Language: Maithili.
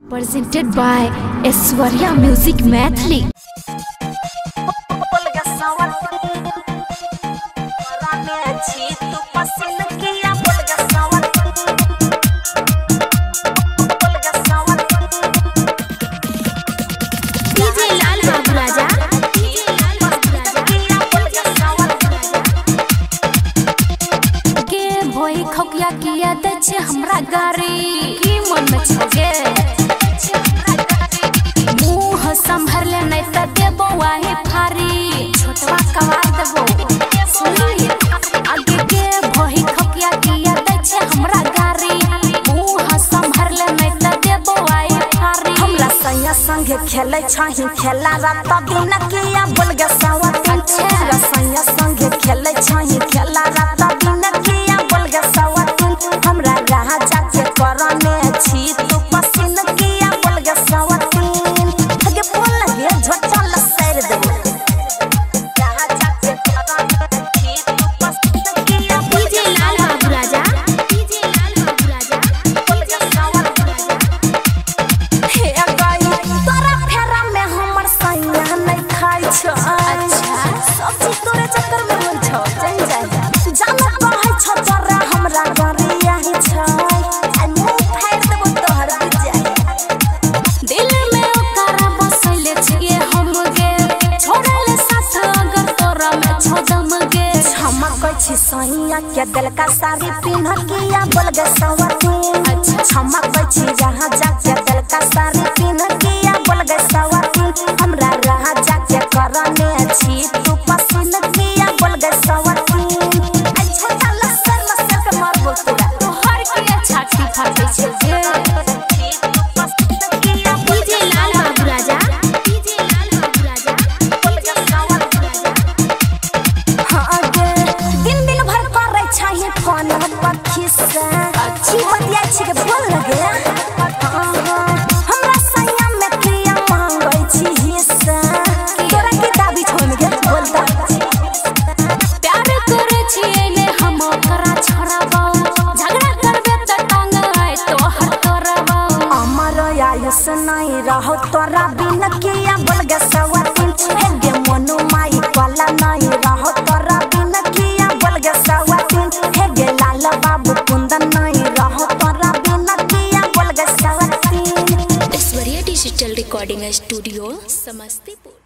Presented by Aishwarya Music Maithili. DJ Lal Babu Raja. के भोई खौकिया किया दै छै हमरा गारी की मन में छगे संभरले नहीं त देबो आहे फारी छोटवा कवार देबो सुनी आगे के भोई खौकिया किया दै छै हमरा गारी मुंह संभरले नहीं त देबो आहे फारी हमरा सैया संगे खेलै छही खेला रात दिन किया बोल गे सवा हमरा सैया संगे खेलै छही खेला रात दिन किया बोल गे सवा हमरा राजा के करने छी तू पसिन किया बोल गे सवा DJ Lal Babu Raja. DJ Lal Babu Raja. हे गई तोरा फेरा में हमर सैया नहीं खाइ छौ। अच्छा सब्जी तोरे चक्कर में होल छौ जान जाय जान कहै छौ तोरा हमरा गरिया ही छौ आ मुंह फाड़ देबो तोहर बिजाय दिल में ओकरा बसैले छिए हम गे छोड़ले साथ अगर तोरा में छौ दम गे हम कहै छी सैया के दिल का साड़ी पिन्ह किया बोल गे सवा तीन। अच्छा हम कहै छी जहाँ जाके दिल का साड़ी पिन्ह किया बोल गे सवा तीन हमरा राजा के करने छी तू पसिन किया बोल गे सवा तीन। आई छोटा लसर लसर के मारबो तोरा तोहर के छाती फाटै छै गे। DJ Lal Babu Raja. DJ Lal Babu Raja. हाँ गे दिन दिन भर करै छही फोन पर खिस्सा अच्छी बतिया छी के बोल लगे हमरा सैया में किया मांगै छी हिस्सा तोरा की दाबी छोड़ गे बोलता प्यार करे छिए ने हम ओकरा छोड़बौ झगड़ा करबे त टांग आय तोहर तोड़बौ अमर आयुष नहीं रहो तोरा बिन किया बोल गे सवा तीन। हे गे मनु माई वाला नहीं रहो तोरा बिन किया बोल गे सवा तीन। हे गे लाल बाबू कुंदन नहीं रहो तोरा बिन किया बोल गे सवा तीन। Aishwarya digital recording studio Samastipur.